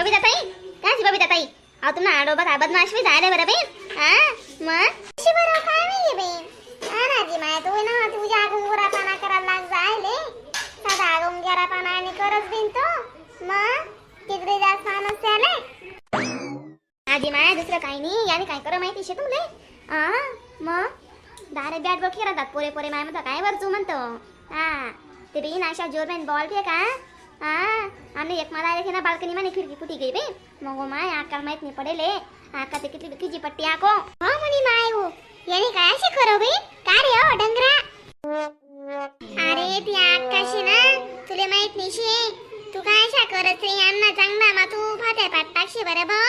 Babita ताई, काय बबिता ताई, अहो तुम्हाला आडो बघा, बदमाश बी झाले बरं बहीण. हा मग कशी बरं काय माहिती बहीण. हा ना जी माय, तू ना तुझ्या आगुंगुरा पाना करायला लाग जायले. साधा आगुंगुरा पाना आणि करत बिन तो मग तिकडे जास्त माणूस त्याले. आजी माया, दुसरं काही नाही. याने काय करू माहिती शे तुमले? आ मग दारे बॅट बॉल खेळतात पोरे पोरे. माय म्हणतो काय वरचू म्हणतो. हा ते बी अशा जोर बेन बॉल फेका. हा आणि एक मला आले ना बाल्कनी मध्ये खिडकी फुटी गई बे. मग माय आका माहित नाही पडेल. आका ते किती किती पट्टी आको. हा म्हणी माय हो, याने काय अशी करो बे? का रे हो डंगरा? अरे ती आकाशी ना तुला माहित नाही शे. तू काय अशा करत रे यांना? चांगला मा तू फाट्या पाट टाकशे बरं बा.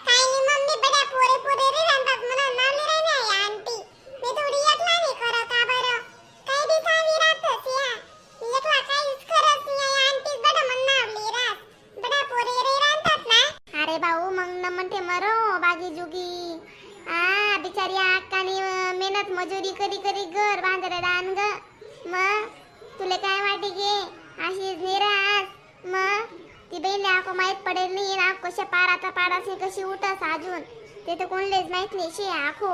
काही नाही मम्मी, बड्या पोरे पोरे रे राहतात म्हणून नाली रे नाही आंटी. मी थोडी एकला नाही करत का बरं? काही बी सावी राहतस या. मी एकला काहीच करत नाही. आंटी बडा म्हणनावली रास, बडा पोरे रे राहतात ना. अरे भाऊ, मग न म्हणते मरो बागी जुगी. आ बिचारी अक्काने मेहनत मजुरी करी करी घर बांधले दान ग. मग तुला काय वाटे गे? अशीच निराश. मग ती बहीण आको माहित पडेल नाही ना कशा पाराचा पाडासी कशी उठस अजून. ते तर कोणलेच माहित नाही शे आखो.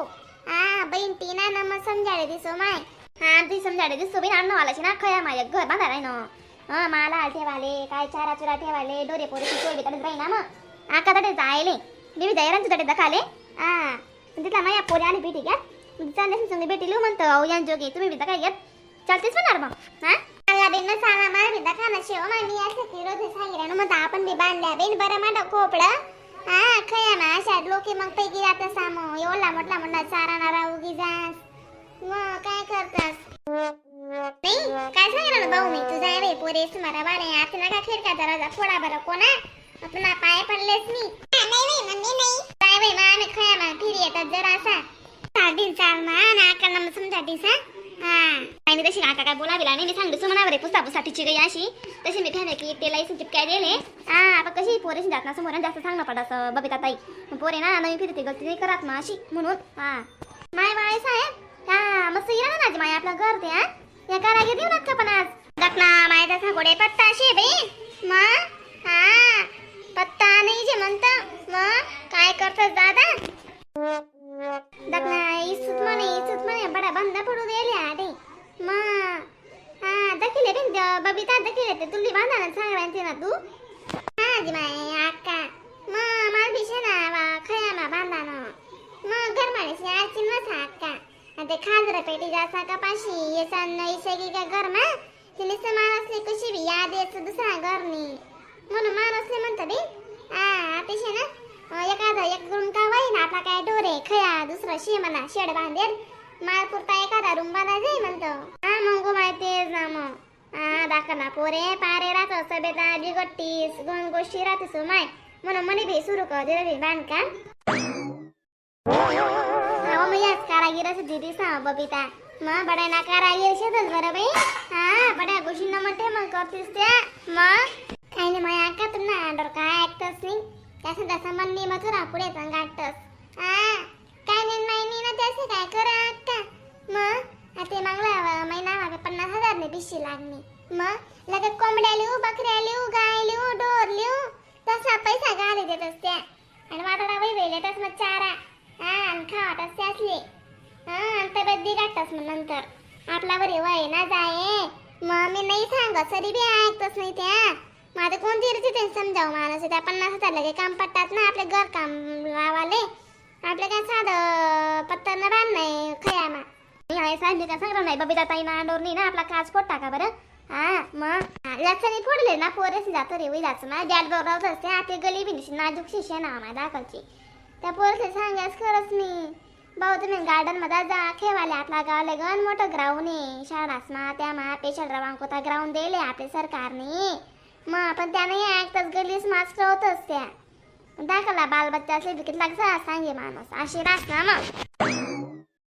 हा बहीण ती ना ना मग समजाडे दिसो माय. हा ती समजाडे दिसो बहीण. आणून आलाशी ना खया माझ्या घर बांधायला ना. हा माला ठेवाले काय चारा चुरा ठेवाले डोरे पोरे सोय तडे राही ना. मग आका तडे जायले बीबी जायरान तडे दखाले. हा तिथला माझ्या पोरे आणि भेटी घ्या चालले संग भेटी म्हणतो. अहो यान जोगे तुम्ही बी काय घेत चालतेच म्हणणार मग. हा मला बेन साला मार बी दखा ना शेव. मी असं की रोज सांगितलं मग आपण बी बांधल्या बेन बरं माडा खोपडं. हा खया ना अशा लोके मग पैकी जात सामो एवढा मोठा मोठा चारा नारा उगी जास. मग काय करतास? नाही काय सांगितलं ना भाऊ मी? तुझा आहे पोरे सुमारा बारे आता नका खिडका दरवाजा फोडा बरं. कोणा आपला पाय पडलेस मी. नाही बाई मम्मी, नाही काय बाई. मग आम्ही खया मग फिरी येतात जरासा चालतील चाल मा ना आकाला मग समजा दिसा. हा आणि मी तशी काका काय बोलावी नाही. मी सांगतो सुमना रे पुस्ता पुस्ता टीची गई अशी तशी मी फॅन की तेला इसून चिपकाय दिले. हा आपण कशी पोरेशी जात ना समोर आणि जास्त सांगणं पडत असं बबिता ताई. मग पोरे ना नवीन फिरते, गलती नाही करत मग अशी म्हणून. हा माय बाय साहेब, हा मस्त येणार ना माझी माय आपलं घर ते. हा या कारागीर देऊ नका पण आज दखना माय तसा गोडे पत्ता शे बाई. मग हा पत्ता नाही जे म्हणत मग काय करतात दादा? दखना इसुत म्हणे, इसुत म्हणे बडा बंद पडू दिले आडे. मग हा दखिले बिन बबिता दखिले ते तुली बांधा ना सांग ना तू. हा जी माय अक्का, मग माल बिशे ना वा खया मा बांधा ना. मग घर माणशी आची मसा अक्का आणि ते खाजर पेटी जासा कपाशी येसान इशेगी का घर मा तिने माणसले कशी बी याद येत दुसरा घरनी म्हणून माणसले म्हणतं बी. हा अतिशय ना एखादा एक रूम का ना आपला काय डोरे खया दुसरं शे म्हणा शेड बांधेल मालपुरता एखादा रूम बांधा जाई म्हणतो. हा मग माहितीच ना मग. हा दाखला पोरे पारे राहतो सभेता बिगट्टीस गण गोष्टी राहते सो माय म्हणून म्हणे बी सुरू कर दिलं बी बांधकाम. अहो मग याच कारागीर दिदी सांग बबिता. मग बड्या ना कारागीर शेतच बरं बाई. हा बड्या गोष्टींना म्हणते मग करतीस त्या मग काही नाही. माया अक्का तुम्हाला अंडर काय ऐकतच नाही त्याचं तसं म्हणणे मग तुला पुढे गाठतस. हा काय नाही माय नाही ना त्याचं काय करा अक्का. मग आता मागला महिना 50,000 ने पिशी लागणी. मग लगे कोंबड्या लिहू, बकऱ्या लिहू, गाय लिहू, डोर लिहू तसा पैसा घाली देत असत्या. आणि वाटाडा वही वेळ तस मग चारा हा आणि खावाट असते असले. हा आणि तब्येत बिघडतस मग नंतर आपला बरे वय ना जाय. मग मी नाही सांगत सरी बी ऐकतच नाही त्या. मग आता कोणती रीती ते समजावं माणूस? त्या 50,000 लगे काम पडतात ना आपले घर काम लावाले. आपलं काय साधं पत्तर न बांध नाही खया मा. आहे साहेब, मी काय सांगणार नाही बबिता ताई ना अंडोर नाही ना आपला काच फोड टाका बरं. हा मग लक्षाने फोडले ना पोरेस जातो रे वही जायचं ना बॅट बॉल राहत असते. आता गली बी निशी नाजूक शिशे ना माझ्या दाखलची त्या पोरसे सांगायच खरंच नाही. भाऊ तुम्ही गार्डन मध्ये जा खेळाले. आपला गावाला गण मोठं ग्राउंड आहे शाळास मा त्या मा पेशल रवांकोता ग्राउंड दिले आपल्या सरकारने. मग आपण त्याने ऐकताच गलीस मास्क होतच त्या दाखला बालबच्चा असले विकत लागसा सांगे माणूस अशी रास ना मग.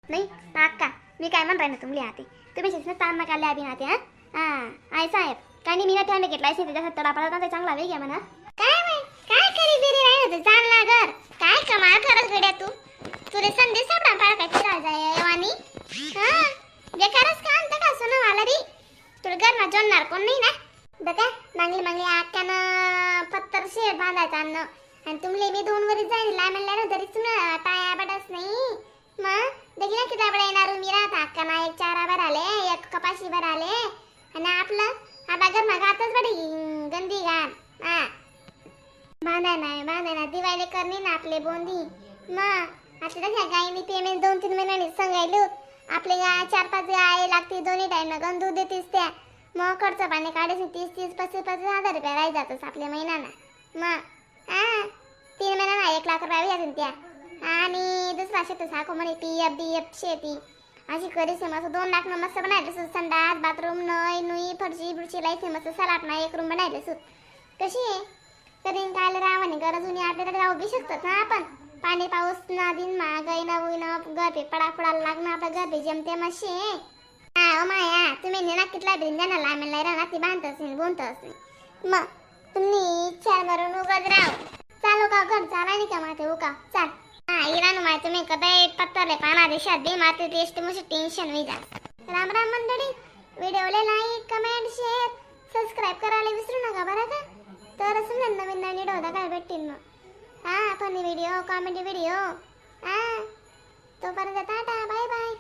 नाही अक्का, मी काय म्हण ना तुमले आते तुम्ही शिक्षण ताण नका लिहा बी नाते. हा हा आई साहेब काय नाही. मी ना त्या घेतला त्याच्या तडा पडा चांगला वेग आहे म्हणा. काय बाई काय करी बिरी राहिलं तू चाल ना घर. काय कमाल करत गड्या तू? तुला संदेश सापडा पाडा काय फिरा जाय वाणी. हा बेकारच काम तर का सोनं मला बी तुला घर ना जोडणार कोण नाही ना. बघा मागली मागली अक्कानं पत्तर शेड बांधायचा अन्न आणि तुमले मी 2 वरीस जाईल लांब ना तरी तुम्हाला टाया बडस नाही. मग देखी ना किती बडा येणार मी राहता अक्का ना, एक चारा भराले, एक कपाशी भराले आणि आपलं आपला घर घातच बडे गंदी घाण. हा, बांधाय नाही, बांधाय ना दिवाळी करणी ना आपले बोंदी. मग आता तशा गायीनी पेमेंट 2-3 महिन्यांनी सांगायलो. आपले गाय चार पाच गाय लागते, दोन्ही टाइम गण दूध देतेस त्या. मग खर्च पाणी काढायचे 30-30, 35-35 हजार रुपये राही जातोस आपल्या महिन्याना. मग हा 3 महिन्याना 1 लाख रुपये जातील त्या. आणि दुसरा शेत साखो म्हणे पीएफ बीएफ शेती अशी करीस मस्त 2 लाख न मस्त बनायला सुत. संडास बाथरूम, नय नुई, फरशी बुरशी लाईफ मस्त सलाट ना एक रूम बनायला सुत. कशी आहे कधी काय राहावं गरज उनी आपल्याला राहू बी शकतात ना आपण. पाणी पाऊस ना दिन महागाई ना उई ना घर पे पडा पडायला लागणार, आपल्या घर पे जमते मशी. हा ओ माया, तुम्ही नेना कितला बिन ना लांब राहणार ती बांधतच नाही, बोलतच नाही. मग तुम्ही इच्छा मरून उगत राहू. चालू का घर चाला नाही का माते उका चाल. हा इरानु माय, तुम्ही कदाय पत्तरले पाना देशात बी माते टेस्ट मस्त टेन्शन होई जा. राम राम मंडळी, व्हिडिओला like, comment, share, subscribe करायला विसरू नका बरं का. तर असं नवीन नवीन व्हिडिओ काय भेटतील मग. हा, funny video, comedy video. हा, तोपर्यंत tata, bye bye.